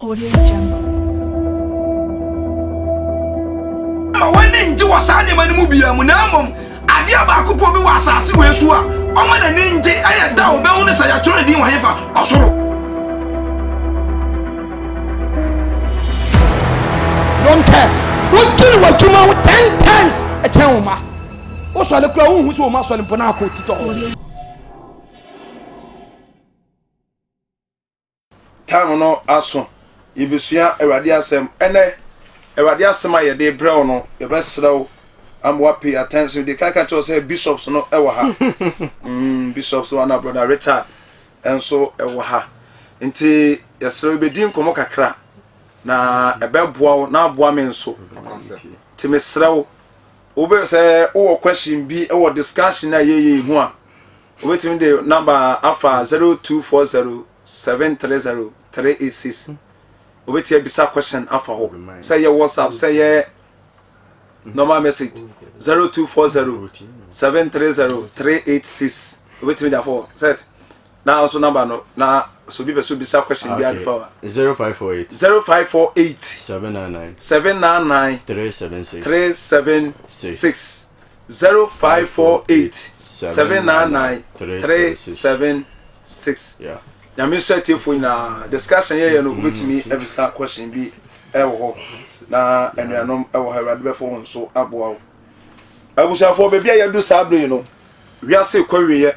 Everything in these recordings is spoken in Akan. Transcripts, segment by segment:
Audio Jungle. Ma w'ani ngye wɔ saa nneɛma no mu biara mu, na mmom adeɛ baako pɔ bi wɔ asase wei so a ɔma n'ani ngye ɛyɛ da a ɔbɛhu no sɛ yɛatwerɛ ne din wɔ hefa? Ɔsoro. Don't care. Wodwene w'adwuma ho ten times ɛkyɛn wo ma. Wosɔre koraa wonhu sɛ wo ma sɔre mpo na akɔ titɔ hɔ. Time no aso, yɛbɛsua Awurade asɛm. Ɛnɛ, Awurade asɛm a yɛde brɛ wo no, yɛbɛsrɛ wo ama wa pay attention. De kaka kyerɛ sɛ bishops no ɛwɔ ha. Mm, bishops no ana brother Richard nso ɛwɔ ha. Nti yɛsrɛ wo bɛdi nkɔmmɔ kakra na ɛbɛboa wo na aboa me nso. Nti mesrɛ wo, wobɛ sɛ wowɔ question bi wɔ discussion a yɛyɛ ho a, Wobɛtumi de number afa 0240 730 386. Wobɛtumi abisa question afa hɔ. Sɛ yɛ WhatsApp, sɛ yɛ normal message 0240 730 386. Wobɛtumi de afa hɔ. Set. Na nso number no na so bi pɛ so bisa question bi adefa wa. 0548 0548 799 799 376 376 0548 799 376 Nyame nhyira atiefoɔ nyinaa. Discussion yɛyɛ no wobɛtumi abisa question bi ɛwɔ hɔ na anuanom ɛwɔ ha Awurade bɛfo wɔn so aboa wo. Abusuafoɔ baabi a yɛadu saa bere yi no wiase kɔ wieɛ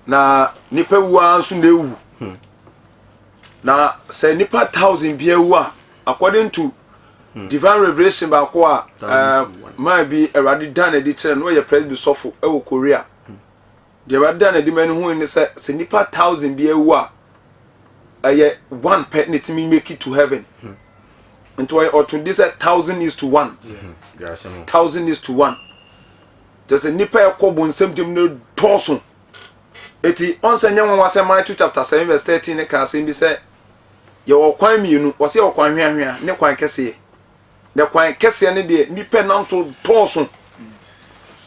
na nipa wu ara nso na ewu na sɛ nipa thousand bi awu a according to hmm. Divine revelation baako a eh, maa bi Awurade dan adi kyerɛ no ɔyɛ presby sɔfo wɔ Korea. Deɛ Awurade dan adi ma no hu ne sɛ sɛ nipa thousand bi awu a ɛyɛ one pɛ na etumi make it to heaven. Nti ɔyɛ ɔto di sɛ thousand is to one. Thousand is to one. Kyerɛ sɛ nipa ɛkɔ bonsam gyem no dɔɔso. Eti ɔnsɛ nyɛ nwanwa sɛ Matthew chapter 7 verse 13 ne ka asɛm bi sɛ yɛwɔ kwan mmienu, wɔsɛ yɛwɔ kwan hweahwea ne kwan kɛseɛ. Na kwan kɛseɛ no deɛ nipa nam so dɔɔso,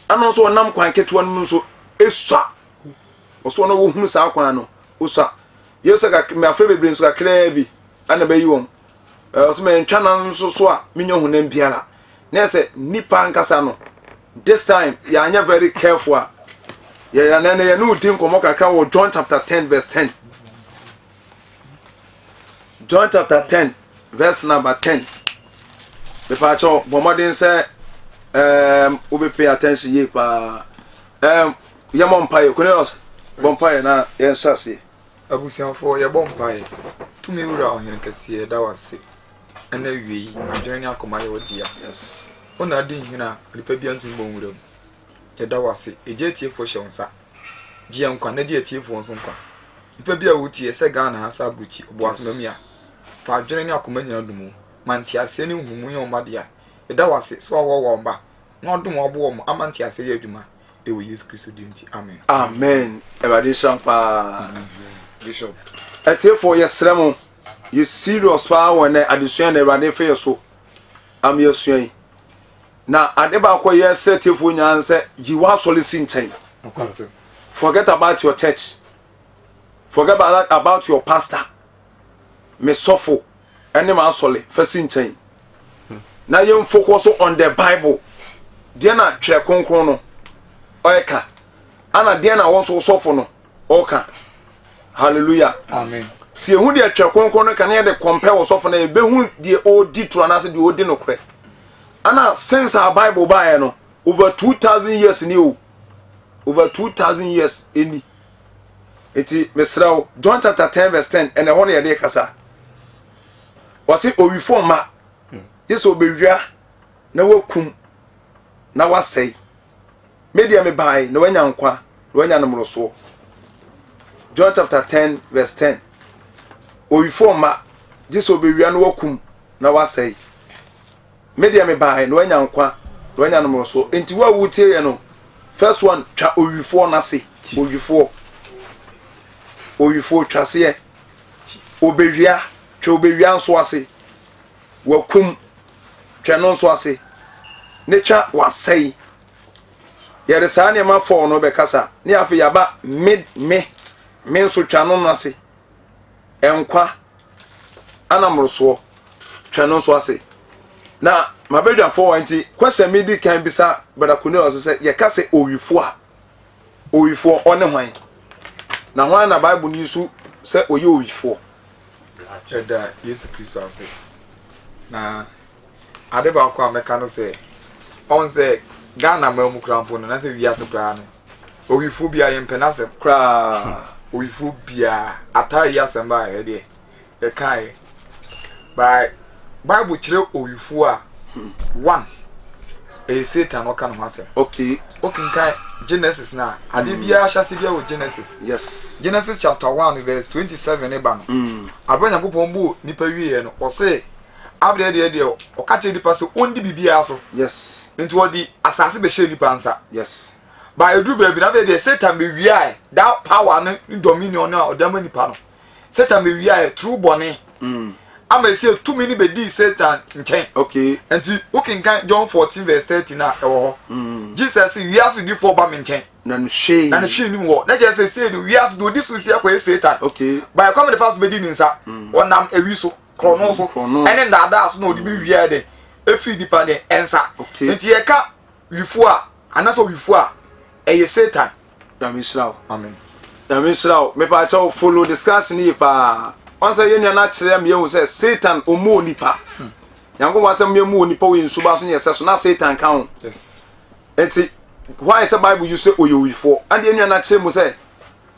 ɛno nso ɔnam kwan ketewa no mu nso esua. Wɔsɛ wɔn a wɔhunu saa kwan no osua. Yesu kak mmafra bebree nso kakraa bi ɛna bɛyi wɔn. Ɔsɛ mɛntwa nan nso so a menya honam biara. Na ɛsɛ nipa ankasa no this time yɛanyɛ very careful a yɛyɛ na yɛne wodi nkɔmmɔ kakra wɔ John chapter 10 verse 10. John chapter 10 verse number 10. Mepaakyɛw bɔ mmɔden sɛ wobɛ pay attention yie paa. Yɛmmɔ mpaeɛ. Cornelius, bɔ mpaeɛ na yɛnhyɛ aseɛ. Abusuafoɔ, yɛbɔ mpaeɛ. Tumi Wura Ɔhene Kɛseɛ, yɛda wo ase ɛna awiei adwene ne akoma yɛ wo dea. Yes. Wo na adi nhene a onipa biara ntumi mmɔ nwura mu. Yɛda wo ase. Yɛgye atiefoɔ hyɛ wo nsa. Gye yɛn nkwa na gye atiefoɔ nso nkwa. Nipa bi a wotie sɛ Ghana ha sɛ aburokyi ɔboase ma mi a, fa adwene ne akoma nyinaa dom wo. Ma nteaseɛ ne nhunumu nyɛ wo mma dea. Yɛda wo ase sɛ woawoawoa wo mma na wadom wɔn aboa wɔn ama nteaseɛ yɛ adwuma ɛwɔ Yesu Kristo din nti, amen. Amen. Awurade nhyira wo paa. Bishop. Atiefoɔ yɛsrɛ mo, yɛ serious paa wɔ ɛnɛ adesua na Awurade fa yɛ so am yɛsua yi. Na ade baako a yɛsrɛ atiefoɔ nyinaa sɛ yi w'asɔre si nkyɛn. Forget about your church. Forget about your pastor. Me sɔfo ɛne m'asɔre fa si nkyɛn. Na yɛn focus on the Bible. Deɛ na twerɛ kronkron no ɔyɛka. Ana deɛ na wɔn nso sɔfo no ɔka. Hallelujah. Amen. Si ehu deɛ twerɛ kronkron no ka na yɛde compare wɔ sɔfo no yɛbɛhu deɛ ɔredi toro anaasɛ deɛ ɔredi nokorɛ. Ana since our Bible baeɛ no over 2000 years ni o. Over 2000 years ni. Nti mesrɛ wo John chapter 10 verse 10 ɛna ɛhɔ na yɛde kasa. Wɔse owifo mma gye sɛ obewia na wakum na wasɛe. Me deɛ mebae na wanya nkwa na wanya no mmorosoɔ. John chapter 10 verse 10. Owifo mma gye sɛ obewia na wakum na wasɛe. Me deɛ mebae na wanya nkwa na wanya no mmorosoɔ. Nti wo a wotie yɛ no, first one twa owifoɔ no ase. Owifoɔ. Owifoɔ twa aseɛ. Obewia, twa obewia nso ase. Wakum, twa no nso ase. Ne twa wasɛe. Yɛde saa nneɛma fɔɔ no bɛkasa. Ne afei yɛaba me me me nso twa no no ase. Nkwa. Ana mmorosoɔ. Twɛn no nso ase. Na mabadwafoɔ wɔ nti question mi di kan bisa Brother Cornelius sɛ yɛka sɛ owifoɔ a owifoɔ ɔne hwan? Na hwan na Bible no yi so sɛ ɔyɛ owifoɔ? Yɛda Yesu Kristo ase. Na ade baako a mɛka no sɛ ɔn sɛ Ghana man mu koraa mpo no na sɛ wiase koraa no owifoɔ biara yɛmpɛ n'asɛm koraa. Owifoɔ biara ataa yi asɛm ba a ɛdeɛ yɛkaeɛ by Bible kyerɛ owifoɔ a one ɛyɛ Satan ɔka ne ho asɛm. Okay. Wokenkan Genesis na ade mm. biara hyɛ ase biara wɔ Genesis. Yes. Genesis chapter 1 verse 27 ne ba no. Mm. Abɛ Nyankopɔn bɔɔ nipa wieɛ no ɔse abɛ deɛ deɛ ɔka kyerɛ nipa sɛ ɔndi biribiara so. Yes. Nti ɔde asase bɛhyɛ nipa nsa. Yes. Ba ɛduru baabi na afei deɛ Satan bɛwiaɛ that power no ne dominion no a ɔde ama nipa no. Satan bɛwiaɛ turu bɔne. Mm. Ama ɛsɛ tumi no bɛdii Satan nkyɛn. Okay. Nti wokenkan John 14 verse 13 a ɛwɔ hɔ. Mm. Jesus wiase difoɔ ba me nkyɛn. Na ne hwee. Na ne hwee nim hɔ. Na kyerɛ sɛ sei no wiase deɛ ɔdi so si akɔyɛ Satan. Okay. Ba ɛkwan de fa so bɛdi ne nsa. Mm. Ɔnam ewi so, korɔno so, ɛne nnaadaa so na ɔde bɛwia de efiri nipa ne nsa. Okay. Nti yɛka wifoɔ a anaasɛ owifoɔ a ɛyɛ Satan. Nyame nhyira wo. Amen. Nyame nhyira wo. Mepa kyɛw follow discussion yi paa. Wɔn sɛ yɛn nua no akyerɛ ama yɛhu sɛ Satan ɔmmu onipa. Hmm. Nyankopɔn asɛm yɛmmu onipa wɔ yɛn suba so ne yɛsɛ so na Satan ka ho. Yes. Nti why sɛ Bible yi sɛ ɔyɛ owifoɔ? Ɛna yɛn nua no akyerɛ mu sɛ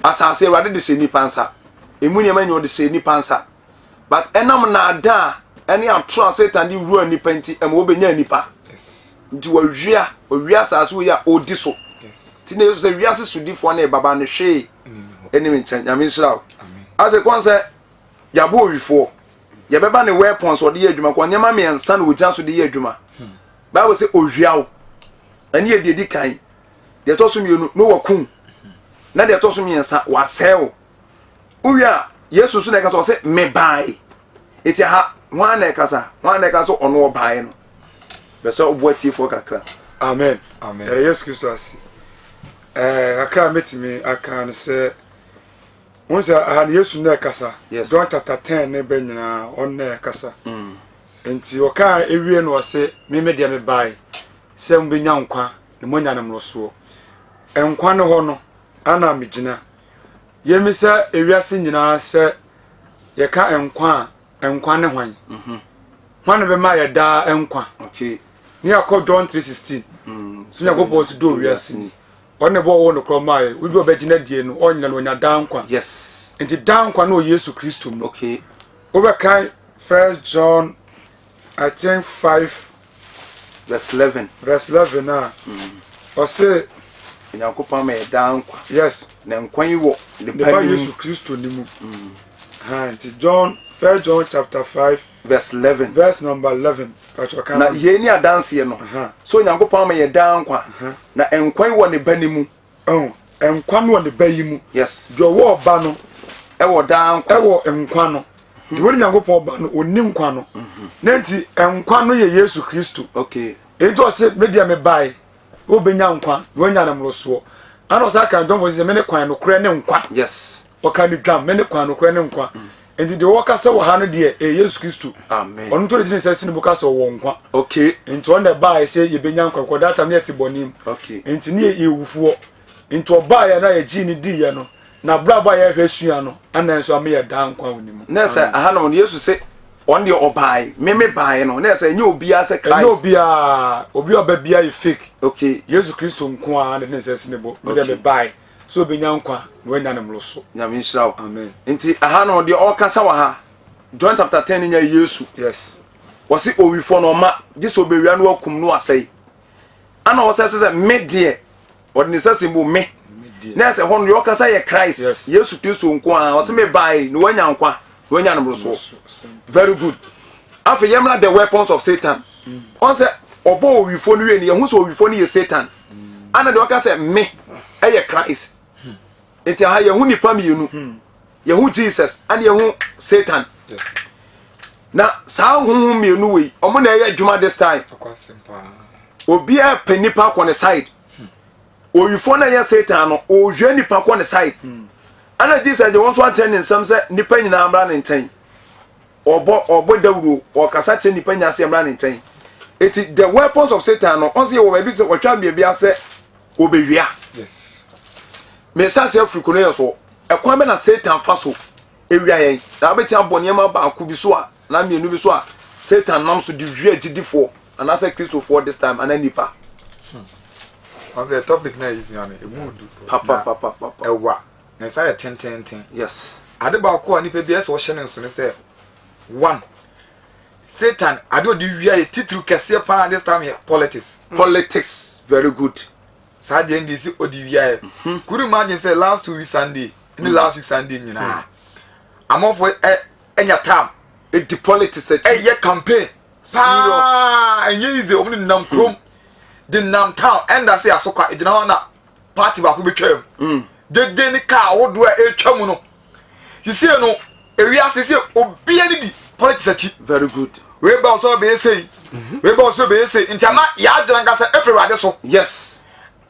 asase Awurade de hyɛ nipa nsa. Emu nneɛma nyɛ ɔde hyɛ nipa nsa. But ɛnam naadaa ɛne atoro a Satan de wura nipa nti ɛma wɔbɛnya nipa. Nti wɔawia, wɔawia asase wei a ɔdi so. Nti na Yesu sɛ wiase sodifoɔ ne baba no hwee ɛnim nkyɛn. Nyame nhyira wo. Ase kɔn sɛ yɛabɔ owifoɔ. Yɛbɛba ne weapons ɔde yɛ adwuma kɔ nneɛma mmiɛnsa na ɔgyina so de yɛ adwuma. Bible sɛ owia wo. Ɛne yɛ deɛ di kan. Deɛ ɛtɔ so mmienu na wakum. Na deɛ ɛtɔ so mmiɛnsa wasɛe wo. Wowie a Yesu nso na ɛka sɛ ɔsɛ mebae. Eti ha hwan na ɛkasa? Hwan na ɛka sɛ ɔno ɔbae no? Bɛ sɛ ɔboa tiefoɔ kakra. Amen. Amen. Yɛda Yesu Kristo ase. Ɛɛ kakra a mɛtumi aka no sɛ wɔn sɛ aha no Yesu na ɛkasa. Yes. John chapter 10 ne bɛ nyinaa ɔno na ɛkasa. Mm. Nti ɔkaa ewie no ɔse meme deɛ mebae sɛ mobɛnya nkwa na moanya no mmorosoɔ. Nkwa no hɔ no ana megyina. Yɛmmisa ewiase nyinaa sɛ yɛka nkwa a, nkwa ne hwan? Mhm. Hwan na bɛma yɛ daa nkwa? Okay. Ne yɛakɔ John 3:16. Mm, sɛ Nyankopɔn si dɔ wiase ni. Ɔno na ɛbɔ ɔwɔ no korɔ maa yɛ. Obi a ɔbɛgyina die no, ɔnyina no ɔnya daa nkwa. Yes. Nti daa nkwa no wɔ Yesu Kristo mu. Okay. Wobɛkan First John I think 5 verse 11. Verse 11 a. Ɔse. Onyankopɔn ama yɛ daa nkwa. Yes. Na nkwa yi wɔ ne ba Yesu Kristo ne mu. Mm. Ha nti John First John chapter 5 verse 11. Verse number 11. Na yei ne adanseɛ no. So Onyankopɔn ama yɛ daa nkwa. Na nkwa yi wɔ ne ba ne mu. Oh, nkwa no wɔ ne ba yi mu. Yes. Deɛ ɔwɔ ɔba no. Ɛwɔ daa nkwa. Ɛwɔ nkwa no. Hmm. Deɛ ɔne Nyankopɔn ba no, ɔnni nkwa no. Mhm. Ne nti, nkwa no yɛ Yesu Kristo. Okay. Enti ɔse, me deɛ mebae, wobɛnya nkwa, na wanya no mmorosoɔ. Ana ɔsa ka John 14 sɛ, mene kwan, nokorɛ ne nkwa. Yes. Ɔka ne dwam, mene kwan, nokorɛ ne nkwa. Mm. Nti deɛ wɔka sɛ wɔ ha no deɛ ɛyɛ Yesu Kristo. Amen. Ɔno nso de ne nsa si ne bo ka sɛ ɔwɔ nkwa. Okay. Nti ɔno na ɛbaeɛ sɛ yɛbɛnya nkwa kɔ that time ne yɛte bɔne mu. Okay. Nti ne yɛ awufoɔ. Nti ɔbaeɛ na yɛgyee ne diiɛ no na abrabɔ a yɛhwɛ sua no ana nso ama yɛ daa nkwa wɔ ne mu. Na sɛ aha no Yesu sɛ ɔno deɛ ɔbaeɛ meme baeɛ no na sɛ ɛnyɛ obiara sɛ Christ. Ɛnyɛ obiara obi a ɔba biara yɛ fake. Okay. Yesu Kristo nko ara na ne nsa si ne bo. Me deɛ mebaeɛ sɛ obɛnya nkwa na wanya no mmoroso. Nyame nhyira wo. Amen. Nti aha no deɛ ɔkasa wɔ ha John chapter 10 nya Yesu. Yes. Wɔsi owifoɔ no ɔma gye sɛ obewia no wakum no asɛe. Ana ɔsɛ sɛ sɛ me deɛ ɔde ne nsa si mu me. Na ɛsɛ hɔ no deɛ ɔkasa yɛ Christ. Yes. Yesu Kristo nko ara ɔsɛ me bae na wanya nkwa na wanya no mmorosoɔ. Very good. Afei yɛmmra the weapons of Satan. Ɔn sɛ ɔbɔ owifoɔ no wie no yɛhu sɛ owifoɔ no yɛ Satan. Ana deɛ ɔka sɛ me ɛyɛ Christ. Nti aha yɛhu nipa mmienu. Yɛhu Jesus ɛna yɛhu Satan. Na saa honhom mmienu wei ɔmo na ɛyɛ adwuma this time. Obiara pɛ nipa kɔ ne side. Owifoɔ no ɛyɛ Satan no ɔhwɛ nipa kɔ ne side. Ɛna Jesus de wɔn nso atɛn ne nsam sɛ nipa nyinaa mmra ne nkyɛn. Ɔbɔ ɔbɔ dawuro, ɔkasa kyerɛ nnipa nyinaa sɛ mmra ne nkyɛn. Eti the weapons of Satan no, ɔnse yɛwɔ baabi sɛ wɔtwa baabi asɛ wɔbɛwia. Yes. Mehyɛ ase afiri Cornelius hɔ. Ɛkwan bɛ na Satan fa so ewia yɛn? Na wobɛtumi abɔ nneɛma baako bi so a, na mmienu bi so a Satan nam so de wia gyidifoɔ anaasɛ Kristofoɔ this time anaa nnipa. Ɔn sɛ topic na yɛsua no, emu du. Papa papa papa. Ɛwa. Ne nsa yɛ tententen. Yes. Ade baako a nipa bi ɛsɛ ɔhyɛ ne nso ne sɛ one Satan ade ɔde wia yɛ titiriw kɛseɛ paa this time yɛ politics. Politics very good. Saa deɛ ndi si ɔde wia yɛ. Mhm. Could you imagine sɛ last 2 weeks Sunday ne last week Sunday nyinaa amanfoɔ ɛ ɛnya time. Edi politics akyi. Ɛyɛ campaign. Paa ɛnyɛ easy wɔn de nam kurom de nam town ɛnda sɛ asokwa egyina hɔ na. Party baako bi twam. Mm. Dede ne kaa ahodoɔ a ɛretwa mu no. Sisie no, ewiase sɛ obiara ne di politics akyi. Very good. Wei ba ɔsɛ ɔbɛyɛ sei. Mhm. Wei ba ɔsɛ ɔbɛyɛ sei. Nti ama yɛadwene ankasa efiri Awurade so. Yes.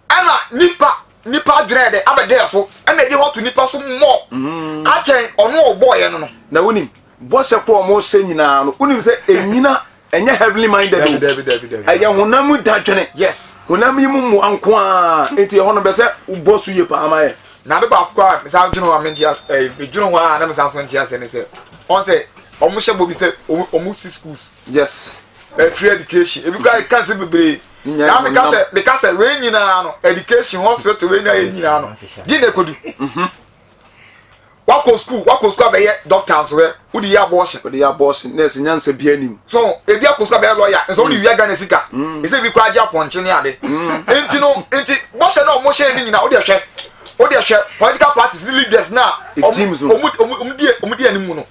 Ɛna nipa nipa adwene yɛ dɛ abɛdɛ so ɛna ɛde hɔ to nipa so mmɔ. Mm. Akyɛn ɔno ɔbɔɔ yɛn no no. Na wonim bɔhyɛ koro a wɔhyɛ nyinaa no wonim sɛ ɛnyina ɛnyɛ heavenly minded o ɛyɛ honam mu dadwene yes honam yi mu mmoa nko ara nti ɛhɔ no bɛ sɛ wobɔ so yie paa ma yɛ. Na ade baako koraa a mesan dwene ho a mente ɛɛ medwene ho a na mesan so nte aseɛ ne sɛ ɔn sɛ wɔn hyɛ bɔ bi sɛ wɔn wɔn si schools. Yes. Ɛ free education ebi koraa ka sɛ bebree na meka sɛ meka sɛ wei nyinaa no education hospital wei nyinaa yɛ nyinaa no gye na ekodu. Mhm. Wakɔ school wakɔ school abɛyɛ doctor nso ɛ wode yɛ abortion. Wode yɛ abortion nurse nyansa bi anim. So ebi akɔ school abɛyɛ lawyer nso wode wia Ghana sika. Mm. Ɛsɛ ebi koraa gye apɔnkye ne ade. Mm. Nti no nti bɔhyɛ na ɔmo hyɛ ne nyinaa wode hwɛ wode hwɛ political parties ne leaders na ɔmo ɔmo ɔmo di ɔmo di anim no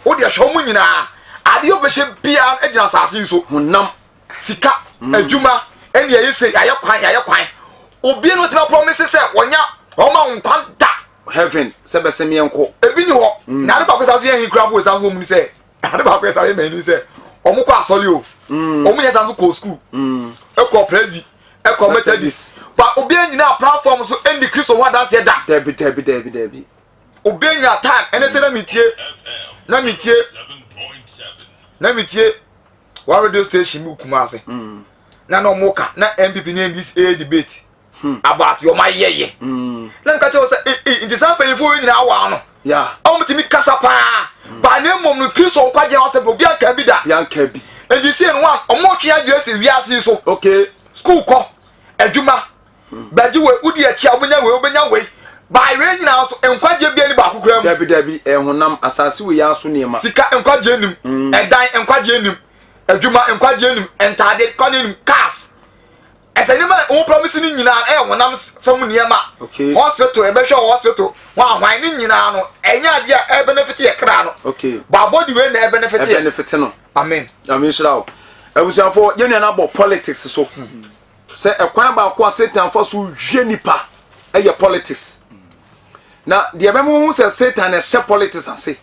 wode hwɛ ɔmo nyinaa adeɛ ɔbɛhyɛ biara gyina asase yi so. Honam. Sika mm. adwuma ɛne ɛyɛ sɛ yɛayɛ kwan yɛayɛ kwan obi no tena promise sɛ wɔnya wɔma nkwa da. Heaven sɛ bɛsɛ meɛ nkɔ. Ebi ni hɔ. Mm. Na ade baako sa so yɛ hin kura bo sa so wɔn mu ni sɛ ade baako yɛ sa yɛ mɛni sɛ wɔn kɔ asɔre o. Mm. Wɔn yɛ sa so kɔ school. Mm. Ɛkɔ presby ɛkɔ Methodist. Ba obi nyina platform so ɛndi Kristo ho adanseɛ da. Dabi dabi dabi dabi. Obi nya time ɛne sɛ na mi tie na mi tie na mi tie one radio station bi Kumasi. Na na wɔn ka na NPP ne NDC ɛyɛ debate. Hmm. About your my yɛyɛ. Hmm. Na nka kyerɛ sɛ eh, eh, nti saa mpanyinfoɔ yi nyinaa wɔ ano. Wɔn tumi kasa paa. Hmm. Ba ne mmom no Kristo nkwagye asɛm obi anka bi da. Yanka bi. Nti sie no wɔn wɔn twe adwene si wiase yi so. Okay. School kɔ adwuma bɛgye wei wodi akyi a wobɛnya wei wobɛnya wei baa wei nyinaa nso nkwagye bia ni baako koraa mu. Dabi dabi ɛhonam asase wei aso nneɛma. Sika nkwagye nim ɛdan nkwagye nim adwuma nkwagye nim ntaade nkwagye nim cars. Ɛsɛ nneɛma a wɔn promise no nyinaa ɛyɛ honam fam nneɛma. Okay. Hospital ɛbɛhwɛ wɔ hospital ho ahwan ne nyinaa no ɛnyɛ adeɛ a ɛbenefit yɛ kra no. Okay. Baabɔ di wei na ɛbenefit yɛ. Ɛbenefit no. Amen. Amen hyira wo. Abusuafo yɛn nua no abɔ politics so. Sɛ ɛkwan baako a Satan fa so wie nipa ɛyɛ politics. Na deɛ ɛbɛma wɔn sɛ Satan ɛhyɛ politics ase.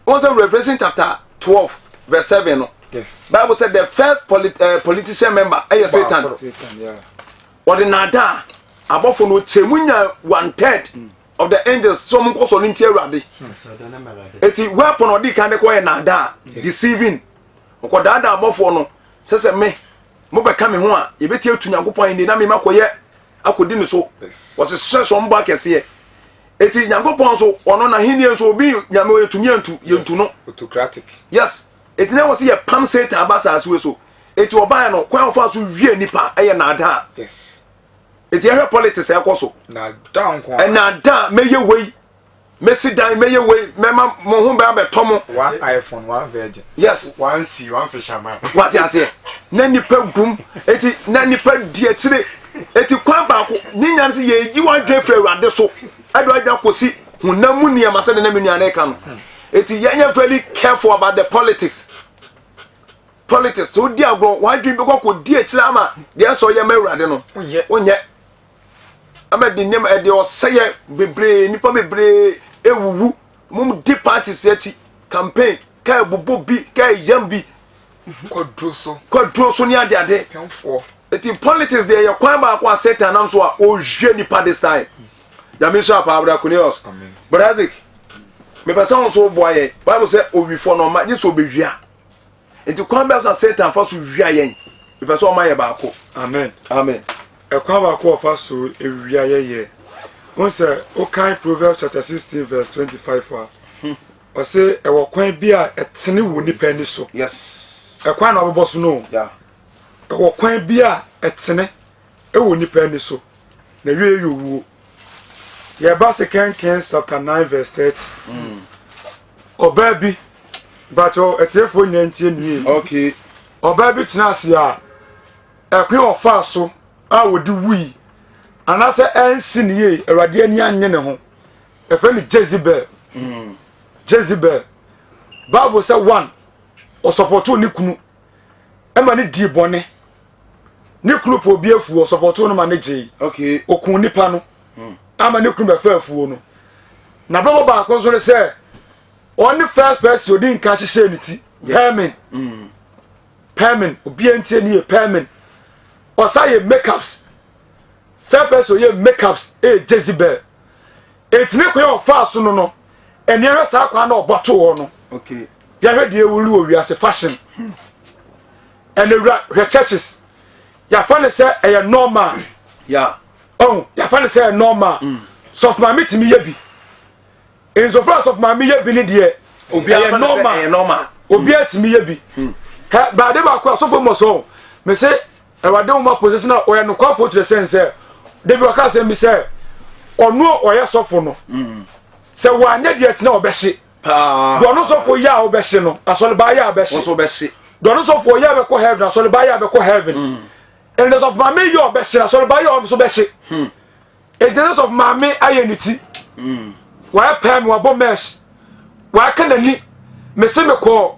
Wɔn sɛ Revelation chapter 12 verse 7 no. Yes. Bible said the first politician member ɛyɛ Satan. Wɔde naadaa abɔfo no kyɛ mu nya 1/3 of the angels sɛ wɔn nkɔ sɔ ne nti awurade. Eti weapon ɔde kan de kɔ yɛ naadaa deceiving. Ɔkɔ daadaa abɔfoɔ no sɛ sɛ me mo bɛka me ho a yɛbɛti atu Nyankopɔn ahenni na me makɔyɛ akɔdi ne so. Wɔhyehyɛ sɛ wɔn bɔ akɛseɛ. Eti Nyankopɔn nso ɔno n'ahenni nso obi nyame ɔyɛ tumi antu yɛntu no. Autocratic. Yes. Eti na wɔ sɛ yɛpam Satan aba asase wei so. Eti ɔbaeɛ no kwan a ɔfaa so wie nipa ɛyɛ naadaa. Yes. Eti yɛhwɛ politics a ɛkɔ so. Naadaa nko ara. Ɛnaadaa mɛyɛ wei mɛsi dan mɛyɛ wei mɛma mo ho bɛn abɛtɔ mo. One iPhone one virgin. Yes. One sea one fisherman. Wate aseɛ na nipa gum eti na nipa di akyire eti kwan baako ne nya no sɛ yɛyi wadwene firi awurade so ɛde wadwene akɔsi honam mu nneɛma sɛde na me nua no reka no eti yɛnyɛ very careful about the politics politics so wodi agorɔ wadwene bɛkɔ akɔdi akyire ama deɛ ɛsɛ ɔyɛ ma awurade no wonyɛ ama de nneɛma ɛde ɔsɛyɛ bebree nipa bebree ewuwu mum di parties akyi campaign kaa bobɔ bi kaa yam bi kwaduro so kwaduro so ne ade ade pɛnfoɔ eti politics deɛ yɛ kwan baako a Satan nam so a ɔhwɛ nipa this time. Nyame nhyira paa brother Cornelius. Brother Isaac. Mepɛ sɛ wo nso woboa yɛn. Bible sɛ owifoɔ no ɔma gye sɛ ɔbɛwia. Nti kwan bɛn so na Satan fa so wia yɛn? Mepɛ sɛ ɔma yɛ baako. Amen. Amen. Ɛkwan baako a ɔfa so wia yɛ yɛ. Wohu sɛ wokan Proverbs chapter 16 verse 25 a, hmm. ɔse ɛwɔ kwan bi a ɛtene wɔ nipa ani so. Yes. Ɛkwan na ɔbɛbɔ so no. Yeah. Ɛwɔ kwan bi a ɛtene wɔ nipa ani so. Na wie yɛ owuo. Yɛba Second Kings chapter 9 verse 30. Mm. Ɔbaa bi, bàtò atiefoɔ nyinaa ntie ne yie. Okay. Ɔbaa bi tena ase a ɛkwan a ɔfaa so a wɔde wui anaasɛ ɛnsi ne yie Awurade ani anye ne ho. Ɛfɛ no Jezebel. Mm. Jezebel. Bible sɛ one ɔsɔpɔtoo ne kunu ɛma ne dii bɔne. Ne kunu pɔ obi afuo ɔsɔpɔtoo no ma ne gyee. Okay. Okun nipa no. Hmm. Ama ne kunu bɛfa afuo no. Na bɛbɔ baako nso ne sɛ ɔne first person odi nka hyehyɛ ne ti. Pɛmin. Mm. Pɛmin obiara ntie ne yɛ pɛmin. Ɔsa yɛ makeups. First person oyɛ makeups ɛyɛ Jezebel. Eti ne kwan a ɔfaa so no no ɛne ɛhwɛ saa kwan na ɔbɔ to hɔ no. Okay. Yɛhwɛ deɛ ewuli wɔ wiase fashion. Hmm. Ɛna wura hwɛ churches. Yɛafa ne sɛ ɛyɛ normal. Yeah. Ɔn yɛafa ne sɛ ɛyɛ normal. Mm. Sɔfo maame tumi yɛ bi. Nsofo a sɔfo maame yɛ bi ne deɛ. Obiara normal. Ɛyɛ normal. Obiara tumi yɛ bi. Hmm. Hɛ baade baako a sɔfo mmɔ so mɛ sɛ ɛwade wɔn apɔsɛsi na ɔyɛ nokwafo kyerɛ sɛn sɛ debi ɔka asɛm bi sɛ ɔno ɔyɛ sɔfo no hmm. sɛ wɔanyɛ deɛ tena ɔbɛhye. Paa. Deɛ ɔno sɔfo yɛ a ɔbɛhye no asɔreba yɛ a ɔbɛhye. Deɛ ɔno sɔfo yɛ a bɛkɔ heaven asɔreba yɛ a bɛkɔ heaven. Mm. Ɛnna sɔfo maame yɛ ɔbɛhye asɔreba yɛ ɔbɛso bɛhye. Hmm. Ɛnna sɔfo maame ayɛ ne ti. Hmm. Wayɛ pɛɛ mi wabɔ mesh. Waka n'ani. Mese mekɔ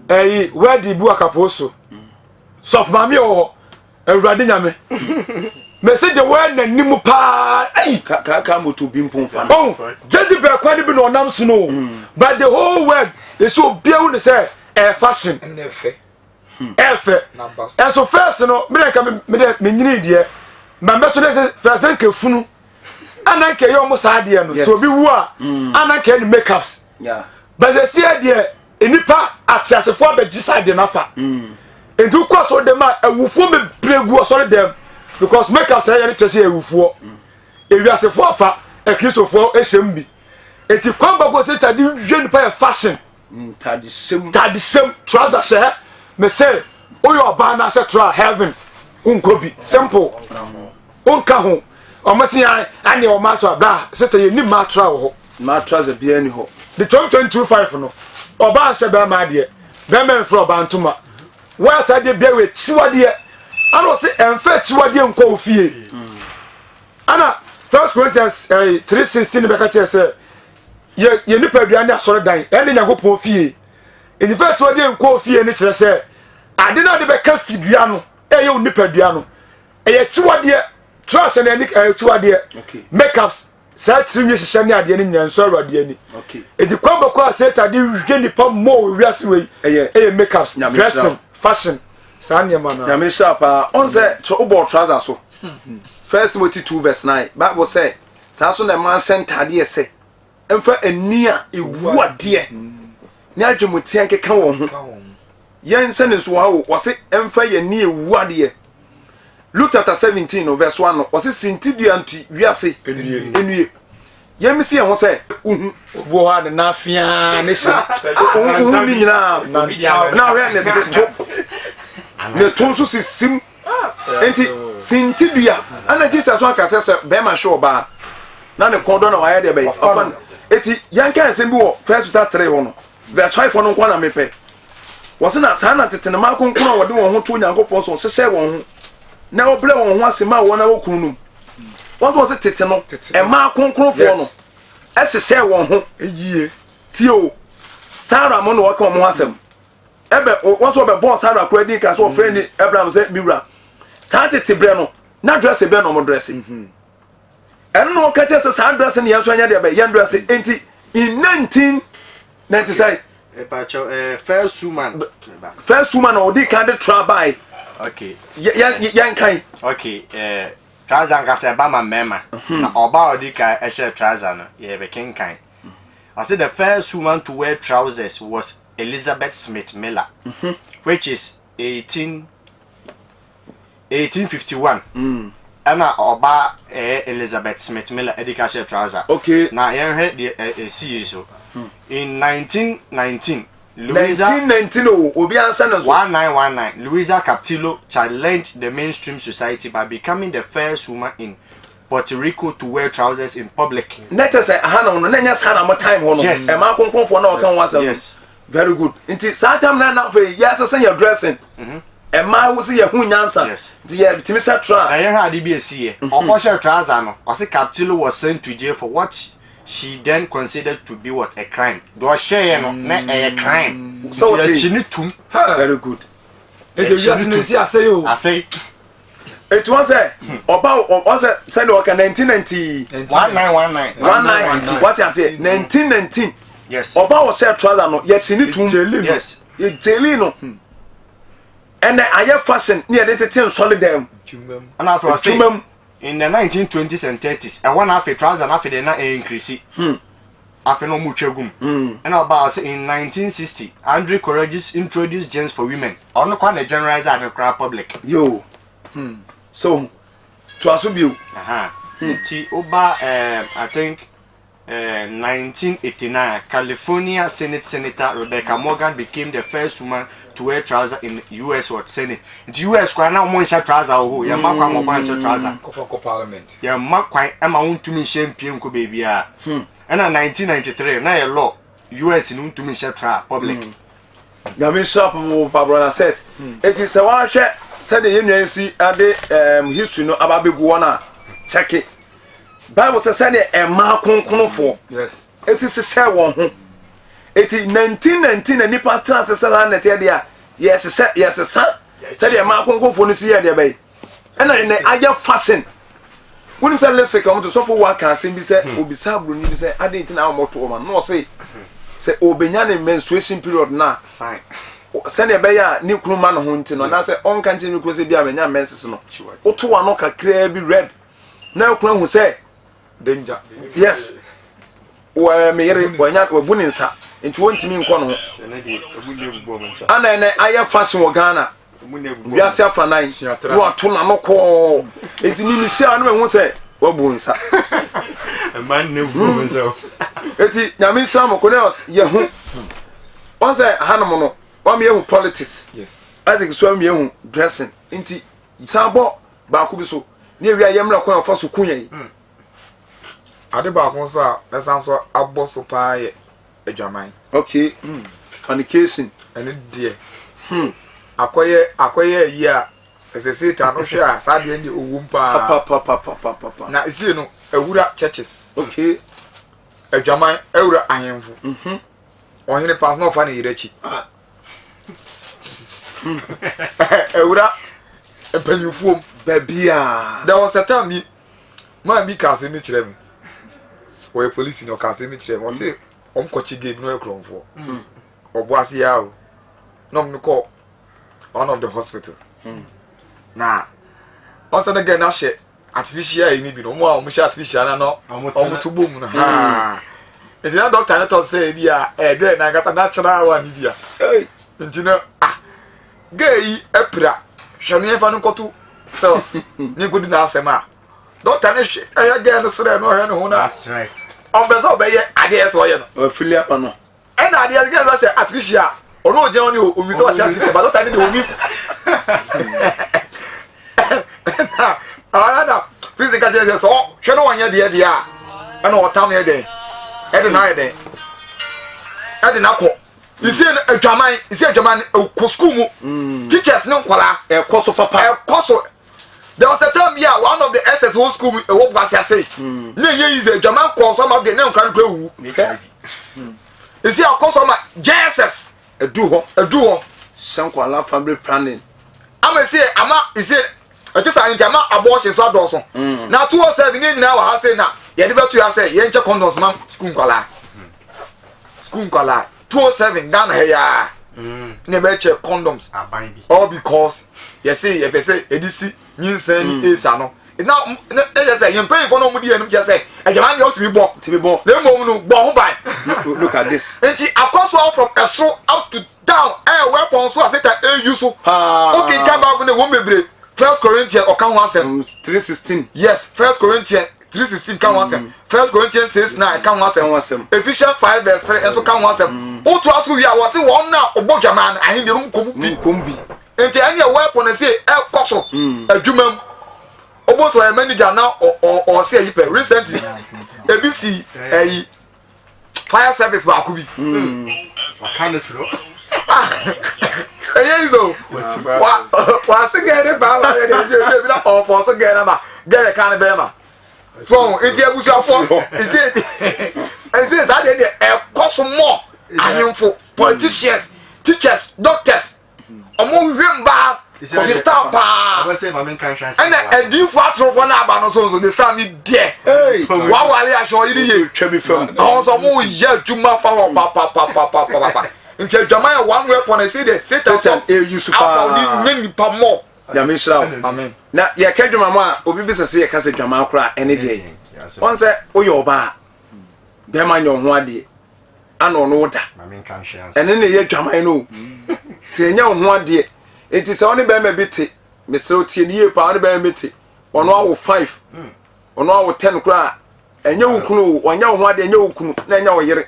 ɛyi wɛdi bu akapo so. Sɔfo maame wɔ hɔ. Awurade nyame. Mese deɛ wɔyɛ n'anim paa. Ayi. Kaka moto bi mpo nfa no. Oh, Jezebel kwan no bi na ɔnam so no. Mm. But the whole world esi obiara hu ne sɛ ɛyɛ fashion. Ɛfɛ. Ɛfɛ. Ɛso first no, me deɛ nka me deɛ me nyini deɛ. Ma mbɛto ne sɛ first na nka funu. Ana nka ɛyɛ ɔmo saa deɛ no. So obi wu a, mm. ana nka ɛne makeups. Yeah. But sɛ deɛ nnipa ateasefoɔ abɛgye saa deɛ no afa mm. nti wokɔ asɔre dɛm a awufoɔ bebree gu asɔre dɛm because makeup sɛ yɛ no kyerɛ sɛ awufoɔ mm. ewiasefoɔ afa akristofoɔ hyɛ mu bi nti kwan baako sɛ tade wie nipa yɛ fashion mm, tadesɛm tadesɛm trouser hyɛ me sɛ woyɛ ɔbaa no asɛ tra heaven wonkɔ bi simple wonka ho ɔmo se an ane ɔmo ato abra sɛ sɛ yɛnim ma atra wɔ hɔ Ma trouser biara ni hɔ. The 2025 no, ɔbaa nhyɛ bɛrima adeɛ, bɛrima mfira ɔbaa ntoma. Wɔyɛ saa adeɛ biara wɔ akyiwadeɛ. Ana ɔse ɛmfa akyiwadeɛ nkɔ wo fie. Ana First Corinthians 3:16 bɛka kyerɛ sɛ yɛ yɛ nipadua ne asɔredan ɛne Nyankopɔn fie. Nnifa akyiwadeɛ nkɔ wo fie ne kyerɛ sɛ ade no ade bɛka fidua no ɛyɛ wo nipadua no ɛyɛ akyiwadeɛ. Trash na ɛne akyiwadeɛ. Makeups saa tirinwi hyehyɛ ne adeɛ no nyinaa nsɔ awurade ani eti kwan bɛkɔ a satan de hwɛ nipa mmɔ wɔ wiase wei ɛyɛ ɛyɛ makeups dressing fashion saa nneɛma no. Nyame nhyira paa ɔn sɛ wobɔ trouser so First Timothy 2 verse 9 Bible sɛ saa so na ɛma nhyɛ ntaadeɛ sɛ ɛmfa ani a ɛwu adeɛ ne adwemuteɛ nkeka wɔn ho Yɛn sɛ ne nso wɔ ha o, wɔse ɛmfa yɛn ni ewu adeɛ. Luke chapter 17 no verse 1 no, wɔse sintidua nti wiase enue. Yɛn misi yɛn ho sɛ wohu. Obi wɔ hɔ a ne nan fiaa ne hyɛ. Wohu ne nyinaa na ahwɛ ne de to ne to nso sisim. Nti sintidua ɛna Jesus so aka sɛ sɛ bɛrima hwɛ ɔbaa na ne kɔn dɔ na wayɛ deɛ bɛyɛ ɔfa no. Eti yɛn ka nsɛm bi wɔ First Peter 3 hɔ no. Verse 5 no nko na mepɛ. Wɔse na saa na tete no mmaa kronkron a wɔde wɔn ho to Onyankopɔn so hyehyɛ wɔn ho na wɔbrɛ wɔn ho ase maa wɔn a wɔkunu nom. Wɔn nso wɔse tete no mmaa kronkronfoɔ no ɛhyehyɛ wɔn ho. Yie. Tie o, Sarah mo na wɔka wɔn ho asɛm. Ɛbɛ wɔn nso wɔbɛbɔɔ Sarah koraa din ka so wɔfrɛ ne Abraham sɛ me wura. Saa tete berɛ no na drɛse bɛn na wɔn drɛse. Mhm. Ɛno na wɔka kyerɛ sɛ saa drɛse no yɛn nso ɛnyɛ deɛ bɛ yɛn drɛse nti in 1990 sɛ. Mepakyɛw ɛɛ eh, first woman. First woman a ɔdi kan de tra bae. Okay. Yɛn yɛn kan. Okay ɛɛ eh, trouser nkasa ɛba ma mmarima. Mhm. Na ɔbaa a ɔdi kan ɛhyɛ trouser no yɛ bɛ kenkan. Ɔse the first woman to wear trousers was Elizabeth Smith Miller, which is 18 1851. Ɛna ɔbaa ɛyɛ Elizabeth Smith Miller ɛdi ka hyɛ trouser. Okay. Na yɛnhwɛ deɛ ɛsi yi so. In 1919, Louisa 1919 o, obi ansa ne so. 1919, Louisa Captillo challenged the mainstream society by becoming the first woman in Puerto Rico to wear trousers in public. Na kyɛ sɛ aha no no na nyɛ saa na mo time hɔ no. Yes. Ɛma akronkronfoɔ na ɔka ho asɛm. Yes. Very good. Nti saa time na na afei yɛasesa yɛ dressing. Ɛma wo sɛ yɛho nyansa. Yes. Nti yɛtumi sɛ tra. Na yɛhwɛ ade bi esi yɛ. Ɔkɔhyɛ trouser no, ɔse Captillo was sent to jail for what she then considered to be what a crime. Deɛ ɔhyɛeɛ no na ɛyɛ crime. Sɛ wote- Nti yɛkyi ne tum. Very good. Ɛsɛ wiase no nsi asɛe o. Asɛe. Eti wɔn sɛ ɔba wɔn sɛ sɛdeɛ ɔka 1990 1919. 19 wate aseɛ 1919 Yes. ɔba ɔhyɛ trouser no yɛkyi ne tum. Yɛgyeli no. Yes. Yɛgyeli no. Ɛnɛ ayɛ fashion ne yɛde tete nsɔre dɛm. Dwuma mu. Ɛna afei ɔse Adwuma mu. in the 1920s and 30s ɛhɔ na afei trouser na afei deɛ na ɛyɛ increase. Afei na ɔmo twa gum. Ɛna ɔbaa ɔse in 1960 Andre Courageous introduced jeans for women. Ɔno kwa na generalize ade koraa public. Yo. So to aso bio. Aha. Nti woba I think 1989 California Senate Senator Rebecca Morgan became the first woman to wear trouser in US what Senate. Nti US koraa na ɔmo nhyɛ trouser wɔ hɔ. Yɛmma kwan ma ɔba nhyɛ trouser. Kɔfa kɔ parliament. Yɛmma kwan ma wontumi nhyɛ mpie nkɔ baabiara. Ɛna 1993 na yɛ law US no wontumi nhyɛ tra public. Nyame nhyira papaapa brother Seth. Eti sɛ wahwɛ sɛdeɛ yɛn nua yi si ade history no aba abɛgu wɔn a kyɛke. Bible sɛ sɛdeɛ mmaa kronkronfoɔ Yes. eti hyehyɛ wɔn ho. Eti 1919 na nipa tena ase sɛ saa nɛteɛ deɛ a yɛhyehyɛ yɛsesa sɛdeɛ mmaa kronkronfoɔ no si yɛ deɛ bɛyɛ. Ɛna ɛnɛ ayɛ fashion. Wonim sɛ lipstick a wɔn to sɔfo wa ka asɛm bi sɛ obisa aburoni bi sɛ adeɛ nti na wɔn to wɔn ano na ɔse sɛ obenya ne menstruation period na Sign. sɛnea ɛbɛyɛ a ne kunu ma ne ho nti no anaasɛ ɔnka nkyɛn ne kunu sɛ bi a menya menses no woto w'ano kakraa bi red na kunu ahu sɛ Danger. yes wɔ me yere wanya wabu ne nsa nti wɔntumi nkɔ ne ho ana ɛnɛ ayɛ fashion wɔ Ghana wiase afa nan na wato n'ano kɔɔ nti mimi hyia no mehu sɛ wabu nsa eti nyame nhyira mo Cornelius yɛhu wɔn sɛ hanom no wɔn yɛhu politics. Yes. Isaac so ama yɛhu dressing nti san bɔ baako bi so ne ewia yɛ mmerɛ kwan a ɔfa so ku yɛn. Ade baako nso a mɛsan so abɔ so paa yɛ adwaman. Okay. Fornication. Ɛno deɛ akɔyɛ akɔyɛ ayi a ɛsɛ Satan no hwɛ a saa deɛ deɛ owom paa. Papapapapapa. Na esie no awura churches. Okay. Adwaman awura ahemfo. Ɔhene paa so na ɔfa ne yere akyi. Ah. Awura mpanyinfoɔ mu. Baabi a. There was a time bi maa bi ka asɛm bi kyerɛ me. Ɔyɛ polisi na ɔka asɛm bi kyerɛ me. Ɔse ɔmo kɔkye gay bi na ɔyɛ korɔmfoɔ. Ɔbo ase ya o. Na ɔmo no kɔ one of the hospital. Na ɔsɛ ne girl no ahyɛ artificial yi ni bi no ɔmo a ɔmo hyɛ artificial na no ɔmo to bom no haa. Nti na doctor no tɔ sɛ ebi a ɛyɛ girl nankasa natural one ni bi a. Nti no ah girl yi apira hwɛ no yɛmfa no nkɔto cells ne nkɔdi n'asɛm a doctor no hwɛ ɛhwɛ girl no serɛ no ɔhwɛ ne ho na That's right. ɔmpɛ sɛ ɔbɛyɛ adeɛ sɛ ɔyɛ no. Ɔfili apa no. Ɛna adeɛ girl no hyɛ artificial ɔno ɔgyina hɔ ne omi sɛ ɔhyɛ artificial but doctor no de omi. Ɛna ɔno na physical kyerɛ sɛ sɛ ɔhwɛ no ɔnyɛ deɛ deɛ a ɛna ɔtam yɛ dɛn ɛde no ayɛ dɛn ɛde no akɔ nsie no adwaman nsie adwaman no kɔ sukuu mu teachers ne nkwadaa Ɛkɔ so papa. ɛkɔ so there was a time bi a one of the ss wɔ school mu ɛwɔ buase ase ne ɛnyɛ yi sɛ adwaman kɔɔ so ama de ne nkwadaa no kura wuwu nsie akɔ so ama jss Ɛdu hɔ. ɛdu hɔ Hyɛ nkwadaa family planning. ama nsie ama nsie ɛte saa nti ama abortion so adɔɔso na 207 ne nyinaa wɔ ha sei na yɛde bɛto ya sɛ yɛnkyɛ condoms ma school nkwadaa school nkwadaa 207 Ghana ha yaa na yɛbɛkyɛ condoms Aban bi. all because yɛse yɛpɛ sɛ yɛde si nyinsɛn ne AIDS ano. Na na yɛ sɛ yɛn mpanyinfoɔ na wɔn di yɛn anim kyerɛ sɛ adwaman deɛ ɔtumi bɔ. Tumi bɔ. Na mmom no bɔ ho ban. Look at this. Nti akɔ so from ɛsoro up to down ɛyɛ weapon so a Satan ɛyu so. Paa. Wokenkan Bible no ɛwɔ mu bebree. First Corinthians ɔka ho asɛm. 3:16. Yes, First Corinthians 3:16 ka ho asɛm. First Corinthians 6:9 ka ho asɛm. Ephesians 5 verse 3 nso ka ho asɛm. Wotoa so wie a wɔse wɔn na ɔbɔ dwaman no ahenni no nkɔ mu bi. Nkɔ mu bi. Nti ɛne weapon no se ɛkɔ so adwuma mu. Obo so ɔyɛ manager na ɔse ayi pɛ recently ebi si ɛyi fire service baako bi. Waka no firi hɔ. Ɛyɛ yi so wa wase gɛɛ ne baa wa yɛ de ebi ebi na ɔfɔ so gɛɛ na ma gɛɛ ka ne bɛɛ ma so nti abusuafo nti nti saa deɛ deɛ ɛkɔ so mɔ ahemfo politicians teachers doctors. Ɔmo hwehwɛ mbaa ɔde style paa ɛna adiifo atorofoɔ no aba no so nso de style mi deɛ wawale ahwɛ ɔyere yie ɔmo nso ɔmo yɛ adwuma fa hɔ papapapapapa nti adwaman yɛ one weapon ɛsɛ deɛ satan satan eyi so afa paa ɔde nye nipa mɔ. Nyame nhyira wo. Amen. Na yɛka dwama mu a obi bisa sɛ yɛka sɛ dwaman koraa ɛne deɛ wɔn sɛ woyɛ ɔbaa bɛrima nyɛ ɔho adeɛ ana ɔno wo da ɛne na ɛyɛ dwaman no o sɛ ɛnyɛ wo ho adeɛ nti sɛ ɔne bɛrima bi te mesrɛ wo tie ne yie paa ɔne bɛrima bi te ɔno awo 5 ɔno awo 10 koraa ɛnyɛ wo kunu o ɔnyɛ wo ho adeɛ ɛnyɛ wo kunu na ɛnyɛ wo yere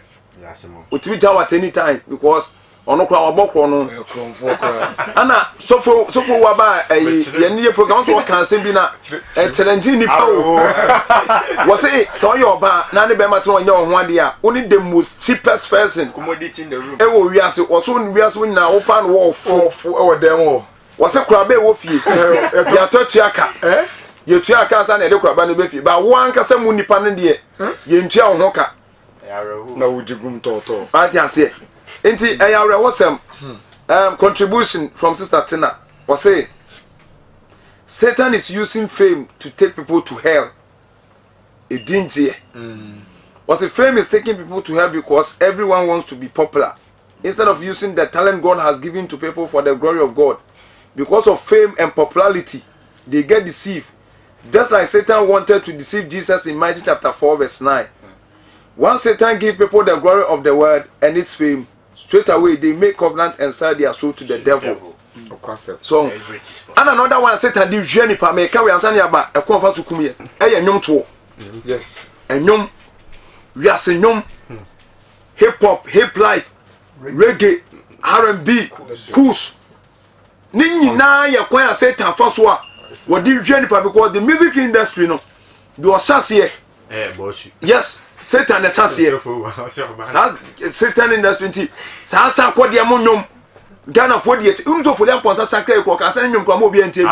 otumi gya wo at any time because ɔno koraa wabɔ korɔ no ana sɔfo sɔfo wa ba ɛyi yɛn yɛ program nso ɔka asɛm bi na ɛkyɛlɛngye nipa o wɔsɛ sɛ ɔyɛ ɔbaa na ne bɛrima tena ɔnyɛ ɔho adeɛ a ɔne the most cheapest person ɛwɔ wiase wɔso wiase nyinaa wofa no wɔ ɔfo ɛwɔ dɛm hɔ wɔsɛ koraba ɛwɔ fie yɛatɔ atua ka yɛtua aka ansa na yɛde koraba no bɛ fie ba wo ankasa mu nipa no deɛ yɛntua wo ho ka na wogye gum tɔɔtɔɔ. Wate aseɛ? Nti ɛyɛ awerɛhosɛm. Um, contribution from Sister Tina. Wɔse, Satan is using fame to take people to hell. Ɛdi ngyeɛ. Wɔse, fame is taking people to hell because everyone wants to be popular. Instead of using the talent God has given to people for the glory of God. Because of fame and popularity, they get deceived. Just like Satan wanted to deceive Jesus in Matthew chapter 4 verse 9. Once Satan give people the glory of the world and its fame, straight away they make covenant and sell their soul to the devil. So, and another one Satan di hwɛ nipa meka we ansa ne aba ɛkɔn fa so kum yɛ ɛyɛ nnwom toɔ. Yes. Ɛnwom wiase nnwom hip hop hip life reggae R&B cools ne nyinaa yɛ kwan a Satan fa so a wɔde hwɛ nipa because the music industry no deɛ ɔhyɛ aseɛ yes Satan na ɛhyɛ aseɛ saa Satan industry nti saa san kɔ deɛ mo nnwom Ghanafoɔ deɛ n nso foli ampɔnsa sakra yi kɔ ɔka sɛ ne nnwom kora mo obi ɛntie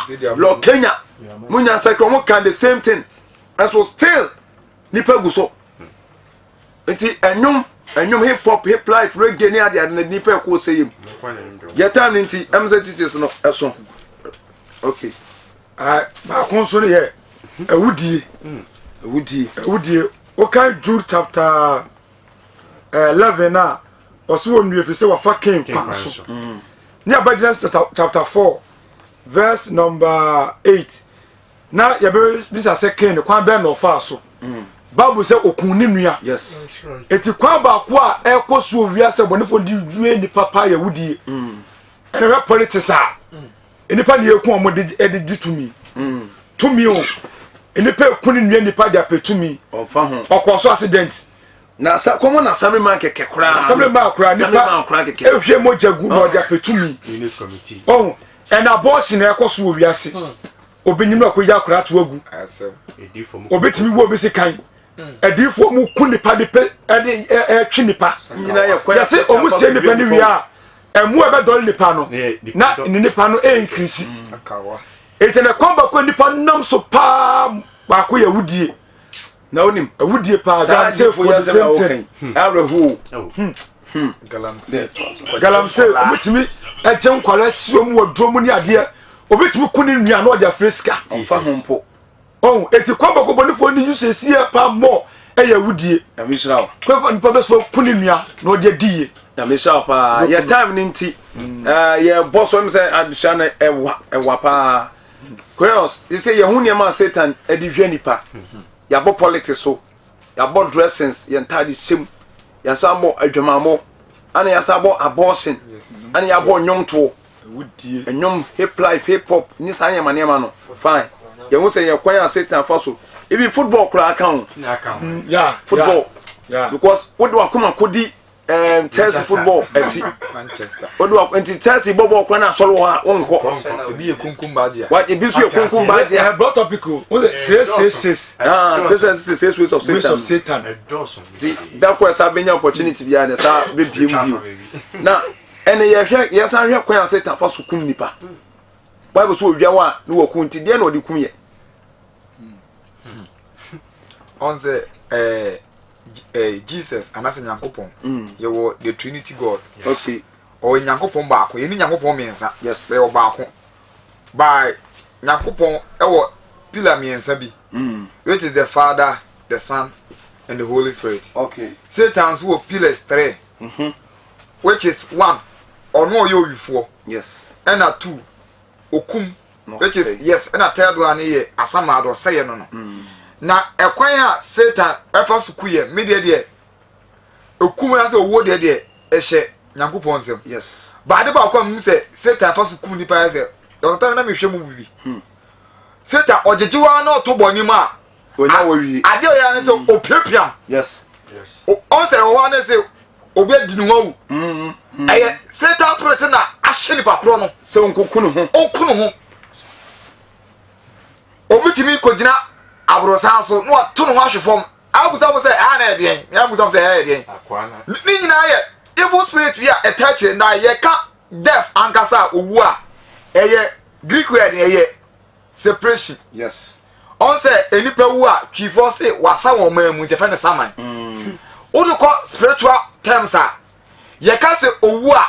bio lɔ Kenya mo nya sakra mo ka the same thing ɛso still nipa gu so nti ɛnwom ɛnwom hip hop hip life reggae ne ade ade na nipa ɛkɔ sɛ yam yɛ time ne nti ɛm sɛ teachers no ɛso okay. Baako nso no yɛ awudie. Awudie. Awudie. Wokan Jude chapter 11 a ɔso wɔ nnua fi sɛ wafa Cain kwan so. Ne aba Genesis chapter 4 verse number 8 na yɛbɛbisa sɛ Cain kwan bɛn na ɔfaa so. Bible sɛ okun ne nua. Yes. Eti kwan baako a ɛkɔ so wɔ wiase bɔnefo de due nipa paa yɛ awudie. Ɛna hwɛ politics a nnipa na eku wɔn de de gye tumi mm. tumi o nnipa eku ne nua nipa de apɛ tumi ɔnfa ho ɔkɔ so accident na sa kɔmɔ na assembly man kɛkɛ koraa assembly man koraa nipa ehwie mogya gu na ɔde apɛ tumi ɔho ɛna abortion na ɛkɔ so wɔ wiase hmm. obi nim na ɔkɔ yi akora ato agu obi tumi wu obi si kan adiifoɔ mu ku nipa de pɛ ɛde ɛtwe nipa yɛsɛ ɔmu sie nipa no wie a ɛmu a ɛbɛdɔre nipa no na ne nipa no ɛnkirisi eti na kwan baako nipa nam so paa baako yɛ awudie na onim awudie paa galamseyfoɔ the same thing awerɛhoɔ hmm. galamsey galamsey obetumi ɛgye nkwalaa si wɔn wɔ duro mu ne adeɛ obetumi ku ne nua na ɔde afiri sika ɔnfa ho mpo ɔn eti kwan baako bɔnifoɔ ne yusu esi yɛ paa mɔ ɛyɛ awudie Nyame nhyira wo. Kwan fa nipa bɛ so ku ne nua na ɔde adi yie. Nyame nhyira wo paa. Yɛ time ne nti eh, yɛ bɔ so sɛ adesua no ɛwa ɛwa paa. Koreos, sɛ yɛho nneɛma a Satan de hwɛ nipa. Yɛabɔ politics so, yɛabɔ dressings, yɛn ntaade hyɛ mu, yɛasan bɔ adwamammɔ, ana yɛasan bɔ abortion, ana yɛabɔ nnwomtoɔ, nnwom hip life, hip hop, ne saa nneɛma nneɛma no. Fine. Yɛho sɛ yɛ kwan a Satan fa so. Even football koraa ka ho. Football. Because wode wakoma kɔdi Chelsea football akyi. Wode wa nti Chelsea bɔ bɔɔl koraa na asɔre wɔ hɔ a wonkɔ. Ebi yɛ kunkum baagye. Wa ebi nso yɛ kunkum baagye. Ɛhɛ bro topic o. O sɛ 666. Ah, 666 ways of Satan. Ways of Satan. Ti da kɔ ɛsa benya opportunity biara na ɛsa bebie mu bio. Na ɛne yɛhwɛ yɛsan hwɛ kwan a Satan fa so kum nipa. Bible so owia wa ne wakum nti deɛ na ɔde kum yɛ. Ɔn sɛ ɛɛ eh, Jesus anaasɛ Nyankopɔn. Mm. Yɛwɔ the Trinity God. Okay. Ɔyɛ Nyankopɔn baako. Yɛne Nyankopɔn mmiɛnsa. Yes. Bɛyɛ ɔbaako. By Nyankopɔn ɛwɔ pillar mmiɛnsa bi. Mm. Which is the Father, the Son, and the Holy Spirit. Okay. Satan nso wɔ pillars three. Mm -hmm. Which is one, ɔno ɔyɛ owifoɔ. Yes. Ɛna two, okum which is yes ɛna third one yɛ asamado ɔsɛyɛ no no mm. na ɛkwan a satan ɛfa so ku yɛ me deɛ deɛ ekum na sɛ owuo deɛ deɛ ɛhyɛ nyankopɔn nsam yes baade baako a mu sɛ satan fa so kum nipa yɛ sɛ dɔkta na mehwɛ mu bi hmm. satan ɔgyegye wa na ɔto bɔ anim a onya wɔ wie adeɛ ɔyɛ ne sɛ mm. opiapia yes ɔn sɛ ɛwɔ hɔ a ne sɛ obi adi ne ho awu mm, mm. ɛyɛ satan spirit na ahyɛ nipa korɔ no sɛ ɔnkoku ne ho ɔnku ne ho obi tumi kɔgyina aborosan so na wato ne ho ahwe fam abusa mo sɛ ɛha na ɛdeɛn abusa mo sɛ ɛha ɛdeɛn ne nyinaa yɛ evil spirit bi a ɛta akyire na yɛka death ankasa a owu a ɛyɛ greek word ɛyɛ separation yes ɔn sɛ nnipa wu a twifoɔ se wasa wɔn man mu nti ɛfɛ ne saman mm. wode kɔ spiritual terms a yɛka sɛ owu a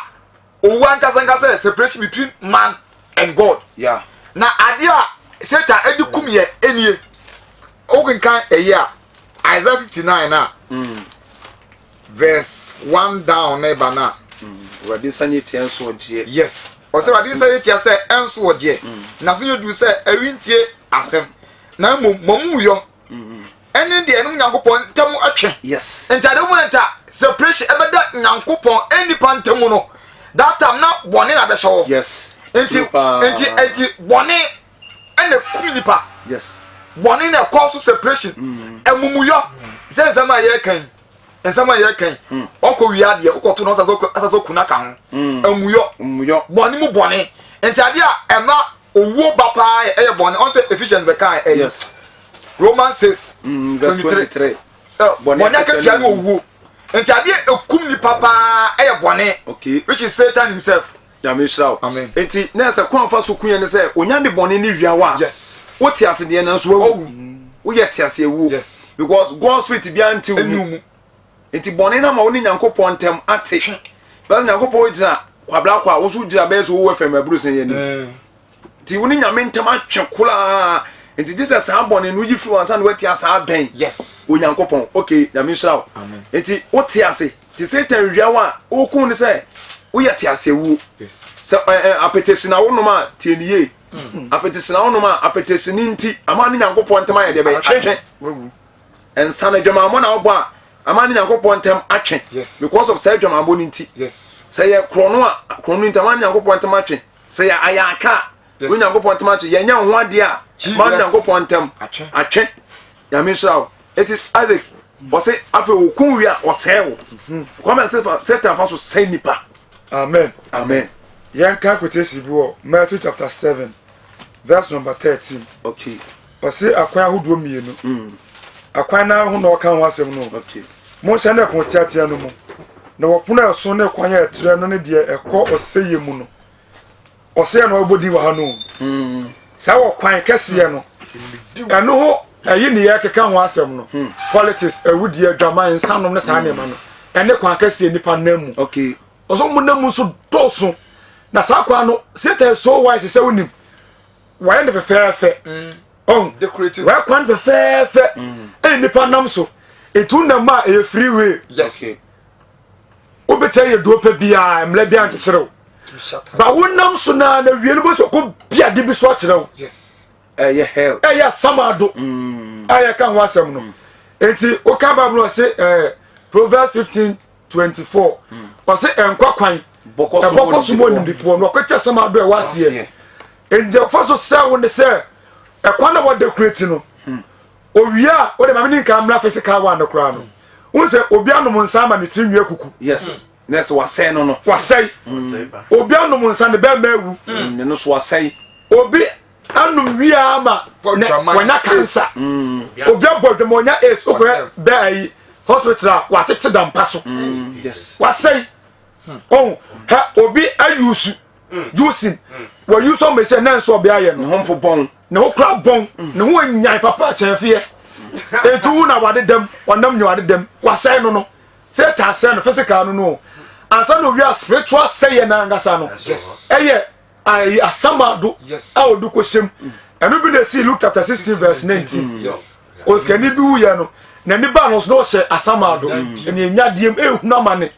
owu ankasa ankasa yɛ separation between man and God yeah. na adeɛ a satan ɛde kum yɛ ɛnie wokenkan ɛyi a Isaiah 59 a mm. verse 1 down na ɛba no a Awurade nsa nyɛ tia nso ɔgyeɛ. Yes. Ɔsɛ Awurade nsa yɛ tia sɛ ɛnso ɔgyeɛ. Mm. Na so yɛ duru sɛ ɛrentie asɛm. Na mmom mamumuyɔ. Mm. Ɛne deɛ ɛne Nyankopɔn ntam atwe. Yes. Nti ade mu nta separation ɛbɛda Nyankopɔn ɛnipa ntam no. That time na bɔne na bɛhyɛ hɔ. Yes. Nti nti nti bɔne ɛna kum nipa. Yes. Bɔne na ɛkɔ so separation. Mm. Amumuyɔ. Sɛ nsɛm a yɛreka yi. nsɛm a yɛka yi hmm. ɔkɔ wia adeɛ wokɔto no ɔsɛ sɛ kuna ka ho hmm. amuyɔ bɔne mu bɔne nti adeɛ a ɛma owuo ba paa ɛyɛ bɔne ɔn sɛ Ephesians bɛka ɛyɛ Romans 6 23 sɛ bɔne akatua ne owuo nti adeɛ ɛkum nipa paa ɛyɛ bɔne which is Satan himself. Nyame nhyira wo. Amen. Enti na ɛsɛ kwan fa so ku yɛn ne sɛ onya de bɔne ne wia wa. Yes. Wote ase deɛ nanso wawu. Woyɛ te ase awuo. Yes. Because God spirit biara nte wo mu. Nti bɔne no ama wo ne Nyankopɔn ntam ate. Bɛsɛ Nyankopɔn gyina kwabra kwa, wo nso gyina bɛyɛ sɛ wowɔ fam aburu sɛn yɛn anim. Nti wo ne Nyame ntam atwe koraa. Nti gye sɛ saa bɔne no yi firi wo ansa na woatia saa bɛn. Yes. Onyankopɔn. Okay, Nyame nhyira wo. Amen. Nti wote ase. Nti Satan wia wo a, wokun ne sɛ woyɛ te ase awuo. Sɛ ɛ apetesi na wonom a tie ne yie. Mm. Apetesi na wonom a apetesi ne nti ama ne Nyankopɔn ntam ayɛ deɛ bɛyɛ atwe. Nsa no adwamammɔ na wobɔ a ama ne Nyankopɔn ntam atwe. Because of saa adwamammɔ no nti. Sɛ yɛ korɔno a korɔno nti ama ne Nyankopɔn ntam atwe. Sɛ yɛ ayaka a wo Nyankopɔn ntam atwe. Yɛnyɛ wo ho adeɛ a ma ne Nyankopɔn ntam atwe. Nyame nhyira wo. Eti Isaac ɔse afei okun wie a ɔsɛe wo. Mhm. Kwame Satan fa so sɛe nipa. Amen. Amen. Yɛnka quotation bi wɔ Matthew chapter 7 verse number 13. Okay. Ɔse akwan ahodoɔ mmienu. Mm. Akwan no ho na ɔka ho asɛm no. Okay. Monhyɛ ne ɛpono teatea no mu. Na wɔpono a ɛso ne kwan a ɛtrɛ no ne deɛ ɛkɔ ɔsɛeɛ mu no. Ɔsɛeɛ na ɔbɔ din wɔ ha no. Mm. Saa wɔ kwan kɛseɛ no. Ɛno ho ɛyi ne yɛkeka ho asɛm no. Hmm. Politics, awudie, adwaman, nsanom ne saa hmm. nneɛma no. Ɛne kwan kɛseɛ nipa nam mu. Okay. Ɔsɛ mo nam mu nso dɔɔso. Na saa kwan no, Satan so wise sɛ wonim. Wɔayɛ no fɛfɛɛfɛ. Hmm. Ɔn. Wɔayɛ kwan fɛfɛɛfɛ. Ɛne nipa nam so. Etu nam a ɛyɛ free way. Yes. Okay. Wobɛtɛ yɛ duo pɛ biara mmerɛ biara nkyekyere wo. Ba wonam so na na wie no bɛsɛ ɔkɔ bi ade bi so akyerɛ wo. Yes. Ɛyɛ hell. Ɛyɛ asamado. A yɛka ho asɛm no. Nti woka Bible no ɔse ɛɛ Proverbs 15:24 ɔse ɛnkwa kwan ɛbɔkɔ so mu onimdifoɔ no ɔkɔkyɛ asamado ɛwɔ aseɛ. Nti ɛfa so sɛ wo ne sɛ ɛkwan na wɔde kureti no owie a wode maame ne nka mmra physical one no koraa no wohu sɛ obi anom nsa ama ne tiri nwi akuku. Yes. Na ɛsɛ wasɛe no no. Wasɛe. Obi anom nsa ne bɛrima awu. Ne no so wasɛe. Obi anom wie ama wanya kansa. Obi abɔ dwom wanya AIDS okɔyɛ bɛ ayi hospital a watete da mpa so. Wasɛe. Ɔhu hɛ obi ayusu using wɔyusu ɔmo sɛ nɛnso ɔbea yɛ no. Ne ho mpo bɔn. Ne ho kora bɔn. Ne ho nyan papa kyɛnfeɛ. Etu wu na wade dɛm ɔnam nyɛ wade dɛm wasɛe no no. Satan sɛ no physical no no ansa na owia spiritual sɛyɛ no ankasa no ɛyɛ ayi asamado a ɔde kɔhyɛm ɛno bi na esi Luke chapter 16 verse 19 osikani bi wuyɛ no n'ani baa no so na ɔhyɛ asamado ɛne enya deɛm ehunu amane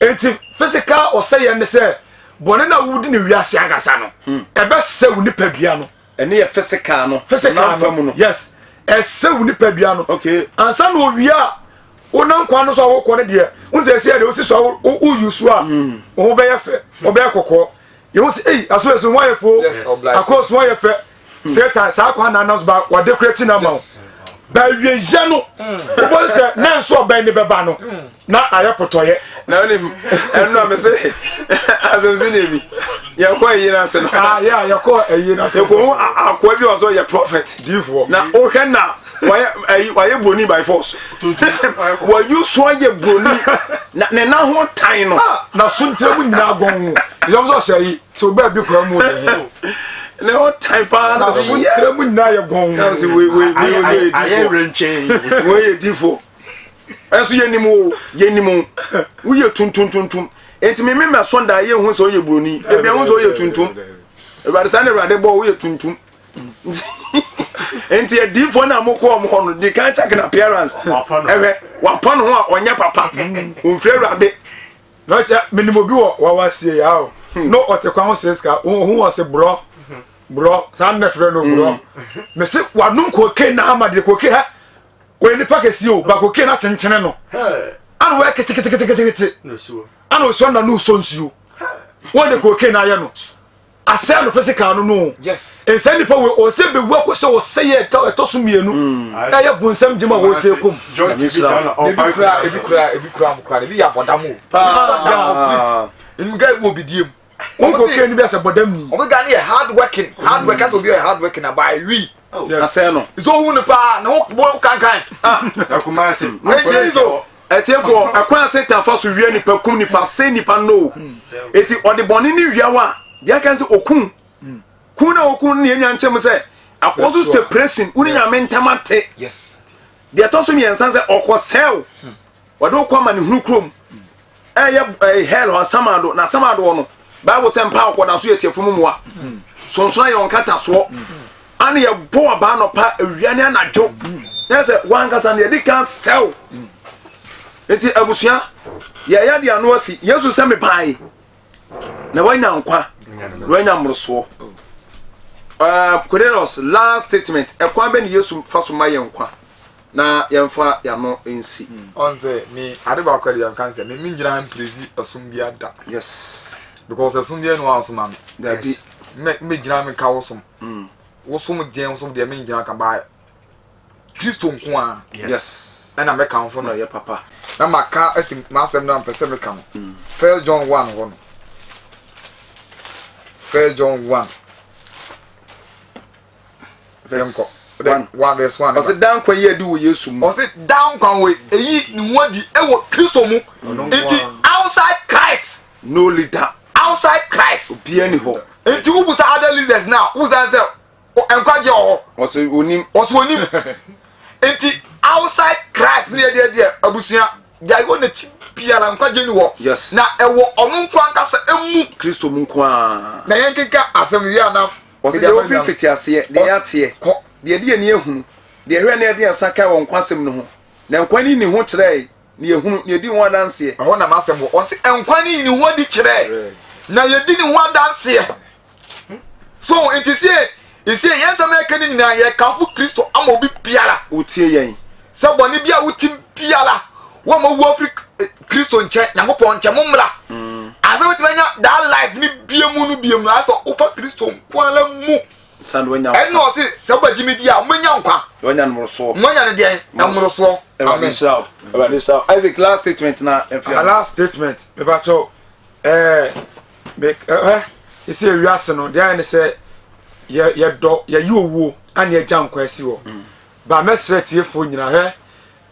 eti physical ɔsɛyɛ ne sɛ bɔne na wudi ne wiase ankasa no ɛbɛsɛ wo nipadua no. Ɛne yɛ physical no. Physical no no. Yes. Ɛsɛ wo nipadua no. Okay. Ansa na owie a wonam kwan no so a wokɔ no deɛ wo sɛ ɛsɛ deɛ wosi so a woyi so a mm. wo ho bɛyɛ fɛ wobɛyɛ kɔkɔɔ yɛhu sɛ ei aso ɛso ho ayɛ fo akɔ so ayɛ fɛ hmm. satan saa kwan na anam so ba wɔde kora ti na ma wo baawieyɛ no wobɛhu sɛ na nso ɔbɛn ne bɛba no na ayɛ potɔyɛ na wonim ɛno a me se asɛm se ne bi yɛkɔ ayi no ase no ah, yɛkɔ ayi no ase yɛkɔhu akoa bi wɔ sɛ ɔyɛ prophet diifoɔ na wohwɛ na wayɛ ayi wayɛ broni by force wɔyi so ayɛ broni na ne nan ho tan no ah, na so ntira mu nyinaa gɔn yɛm sɛ ɔhyɛ yi sɛ ɔbaa bi kura mu ɔyɛ ne ho tan paa na so ntira mu nyinaa yɛ gɔn na sɛ wei wei wei wei yɛ difoɔ wei yɛ difoɔ ɛnso yɛnim o yɛnim o woyɛ tuntuntuntum nti me mema sɔnda yɛ hu sɛ ɔyɛ buroni ebi ɛho sɛ ɔyɛ tuntum awurade saa na awurade bɔ woyɛ tuntum nti adiifoɔ no a mokɔ wɔn hɔ no di kan check na appearance ɛhwɛ wapa ne ho a ɔnyɛ papa ɔmfiri awurade na ɔkyɛ menim obi wɔ wawa sie ya o hmm. no ɔte kwan ho sere sika ohun wɔ se borɔ borɔ saa nnɛ frɛ no borɔ hmm. mese wanom koke na ama deɛ koke ha wɔyɛ nipa kɛseɛ o ba koke na kyenkyene no ana wɔyɛ keteketeketekete ana osuo na no usɔ nsuo wɔn de koke na ayɛ no asɛe no physical no no nsɛ nipa wei ɔsɛ bɛwu akɔhyɛ ɔsɛ yɛ ɛtɔ so mmienu mm. ɛyɛ bonsam gyima wɔ ɔsɛ kom ebi kura ebi kura ebi kura mo kura ebi yɛ abɔdam o paa complete nka ebi wɔ bidie mu wɔn kò kee ni bi asɛ bɔdam ni ɔmo ga ne yɛ hard working hard work asɛ obi yɛ hard working na ba wi asɛ no nso ohun no paa na ho bɔ kankan ah ɛkuma ase ɛnsi nso Atiefoɔ, ɛkwan a Satan fa so wia nipa, kum nipa, sɛe nipa no. Eti ɔde bɔne ne wia wo a, deɛ aka ne sɛ okum. Kun na okun no na yɛnya nkyɛm sɛ akɔ so separation, wo ne Nyame ntam ate. Deɛ ɛtɔ so mmiɛnsa sɛ ɔkɔ sɛw. Ɔde wo kɔ amanehunu kurom. Ɛyɛ ɛyɛ hell hɔ asamado, na asamado hɔ no, Bible sɛ mpa ɔkɔ da so yɛ tiafo mu mmoa. Sonsono ayɛ wɔn nkatasoɔ. Ana yɛbɔ ɔbaa nɔpa awia ne anadwo na sɛ wankasa no yɛde kan sɛw nti abusua yɛyɛ de ano asi yesu sɛ mebae na wanya nkwa na wanya mmorosoɔ uh, Cornelius last statement ɛkwan bɛ ne yesu fa so ma yɛ nkwa na yɛmfa yɛano nsi ɔn sɛ me ade baako a deɛ nka sɛ me mengyina mprezi ɛsom bi ada yes because ɛsom bi ɛnu asoma me dabi me megyina me ka wo som mm. wo som deɛ wo som deɛ mengyina ka ba kristo nko a yes ɛna mɛkamfo no yɛ papa na maka asi m'asɛm no a mpɛ sɛ meka no mm. first john 1 hɔ no first john 1 Yɛnkɔ. One verse one. Ɔsɛ daa nkwa yi adi wɔ Yesu mu. Ɔsɛ daa nkwa wɔ eyi ne ho adi wɔ Kristo mu. Nti outside Christ. No leader. Outside Christ. Obiara ni hɔ. Nti wobusa other leaders now wobusa sɛ nkwagye wɔ hɔ. Ɔsɛ onim. Ɔsɛ onim. Nti outside Christ ne yɛ deɛ deɛ abusua deɛ ɛwɔ n'akyi biara nkwagye ni hɔ. Yes. Na ɛwɔ ɔno nko ankasa emu. Kristo mu nko ara. Na yɛn keka asɛm wie anam. Ɔse deɛ wofiri mfitiaseɛ, deɛ yɛateɛ, deɛ yɛde yɛn ani ahunu, deɛ yɛhwɛɛ na yɛde yɛn nsa kae wɔ nkwa asɛm no ho, na nkwa no yi ne ho kyerɛɛe, na yɛhunu, na yɛdi ho adanseɛ. Ɛhɔ na m'asɛm wɔ. Ɔse nkwa no yi ne ho adi kyerɛɛ, na yɛdi ne ho adanseɛ. So nti sie Ɛsei yɛn nsɛm a yɛka no nyinaa, yɛkamfo Kristo ama obi biara. Wotie yɛn. Sɛ bɔne bi a wotim biara, wɔn a wɔawu afiri Kristo nkyɛn, Nyankopɔn nkyɛn, mo mmra. Mm. Ansa wotumi anya that life ne bie mu no bie mu no, ayɛ sɛ wofa Kristo nko ara mu. Ɛna ɔse sɛ wobɛgye me di a, wobɛnya nkwa. Wanya no mmorosoɔ. Wanya no deɛn? Mmorosoɔ. Amen. Awurade nhyira wo. Isaac, last statement na ɛmfi. Last statement, mebakyɛw, ɛɛ. Me ɛ sisi ewiase no deɛ ayɛ ne sɛ yɛ yɛdɔ yɛyi owuo ana yɛgya nkwa asi hɔ mm. ba mɛsrɛ tiefoɔ nyina hwɛ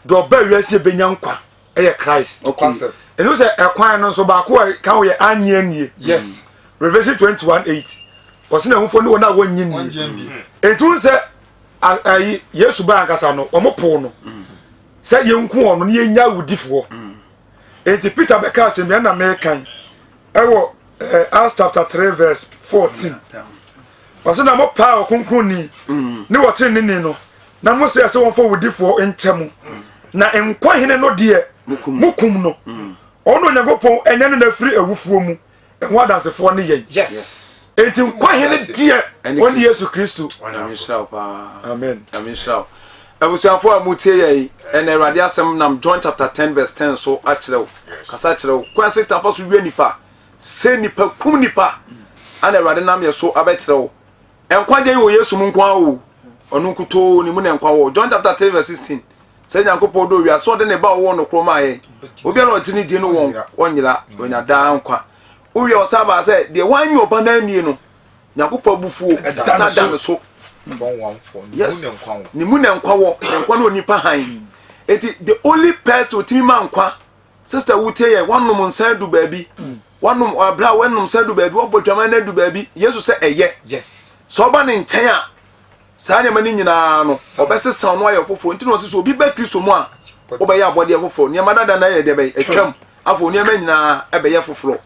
deɛ ɔba wiase bɛnya nkwa ɛyɛ Christ ɛnu sɛ ɛkwan no nso baako a ka ho yɛ anye anie yes mm. Revelation 21:8 ɔsi na ahufo ne wɔn a wɔnnye nnie etu sɛ ayi Yesu ba ankasa no wɔn poo no mm. sɛ yɛnku wɔn no ne yɛnya awudifoɔ enti Peter bɛka asɛm yɛn na mekan ɛwɔ eh, Acts chapter 3 verse 14 ɔsɛ na mopaa ɔkronkronni mm. ne wɔteneneni no na mosɛ sɛ wɔmfa wodifoɔ nkyɛ mo na nkwa hene no deɛ mokum no mm. ɔno Onyankopɔn ɛnyɛ no na afiri awufoɔ mu ɛho adansefoɔ ne yɛn yes enti nkwa hene deɛ ɔne Yesu Kristo. Amen. Abusuafoɔ a motie yɛ yi, ɛna Awurade asɛm nam John chapter 10 verse 10 so akyerɛ wo, kasa kyerɛ wo. Kwan Satan fa so wie nipa, sɛ nipa, kum nipa, ana Awurade nam yɛ so abɛkyerɛ wo. Nkwagye yi wɔ Yesu mu nko ara o, ɔno nkutoo ne mu na nkwa wɔ. John chapter 3 verse 16, sɛ Nyankopɔn dɔ wiase ɔde ne ba ɔwɔ no koro maa yɛn. Obiara a ɔgye ne die no wɔn ɔnyera, ɔnya daa nkwa. Wowie ɔsan baa sɛ deɛ wanyi ɔba no annie no, Nyankopɔn abufuo ɛda da ne so. Yes, ne mu na nkwa wɔ, na nkwa no onipa han. Eti the only person otimi ma nkwa, sister wutie yɛ, wanom nsa adu baabi, wanom abira wanom nsa adu baabi, wabɔ dwaman no adu baabi. Yesu sɛ ɛyɛ. Yes. Sɛ ɔba ne nkyɛn a, saa nneɛma no nyinaa no, ɔbɛsesa no ayɛ foforɔ. Nti na ɔsɛ sɛ obi bɛ Kristo mu a, wobɛyɛ abɔdeɛ foforɔ. Nneɛma dada no ayɛ deɛ bɛyɛ atwam. Afei nneɛma nyinaa ɛbɛyɛ foforɔ.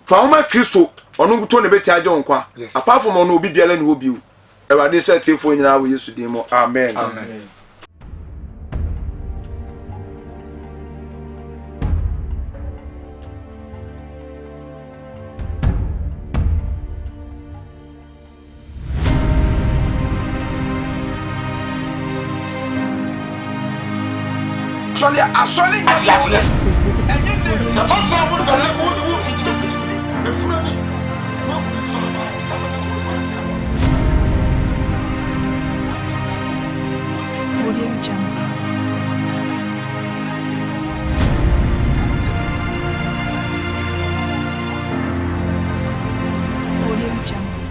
Fa wo ma Kristo, ɔno nkutoo na ebetumi agye wo nkwa. Apart from ɔno, obi biara nni hɔ bio. Awurade nhyira atiefoɔ nyinaa wɔ Yesu din mu. Amen. Amen. Asɔre asɔre nyɛ aseɛ. Sɛ ɔsɛ wo sɛ wo wo fikyiri fikyiri efunu ni. Audio Jungle. Audio Jungle.